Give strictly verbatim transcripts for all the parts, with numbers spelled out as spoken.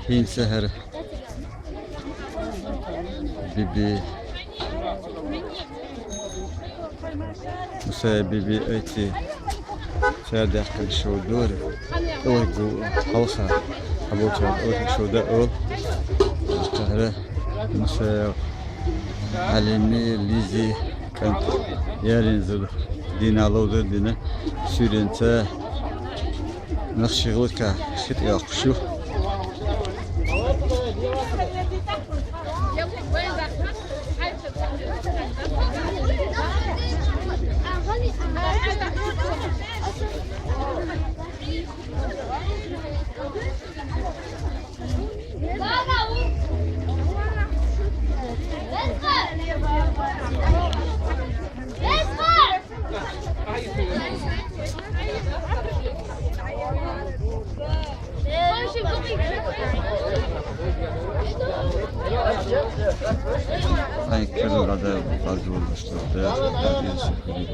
ХӀинца хӀара Биби, Мусаев Биби айти цаьрдаьккхина шоу дора. Оьгу хьалха хьаболчара оьгу шоу да о. ХӀара Мусаев Хьалими, Лизи, кӀант, Ярин зуда дина ловзар дина суьйренца. Нах ши гӀулакха хит йоккхуш ю. Ай, кыргъада базур башлапда, базур шукури.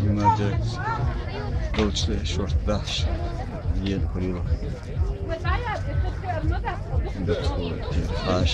Имаде долчли шортдаш, ен хурила. Бетхо, терхаш.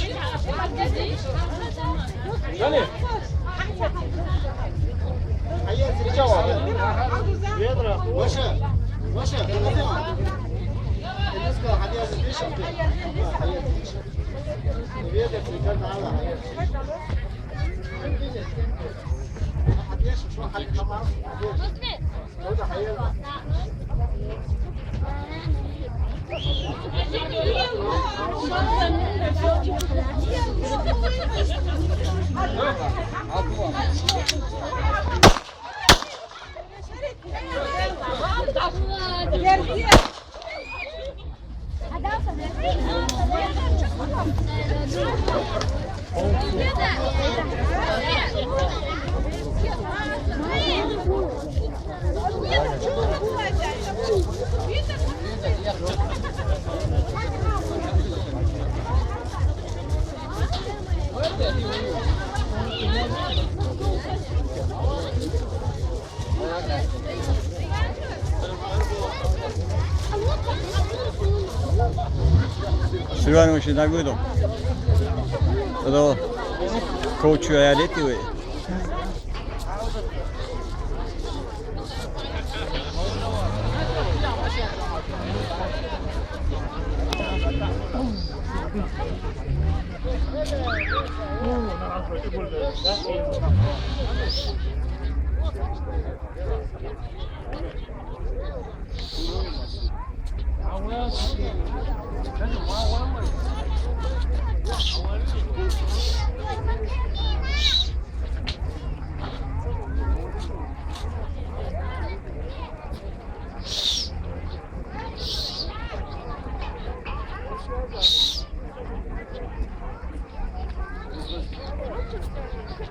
Сюрван воши нагуду. Тогда коучу я лети вы.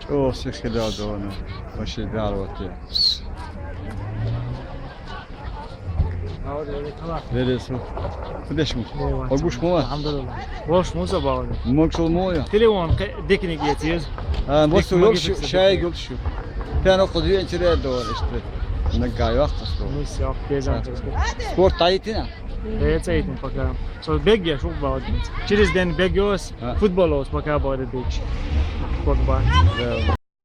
ЧӀогӀа сихха хила дона, ваше бялоте. Вересу. Кудеш му? Огуш му? Алхамдулилла. Вош муза бауни. Могшул моя. Телефон дикник етиз. А, мосу йок шай гулшу. Тяно кудвен тире дор иште. Нагай вахт сто. Ну всё, безам. Спорт айтина. Э, цайтин пока. Со бегге шук бауди. Через день бегёс, футболос пока бауди бич. Футбол.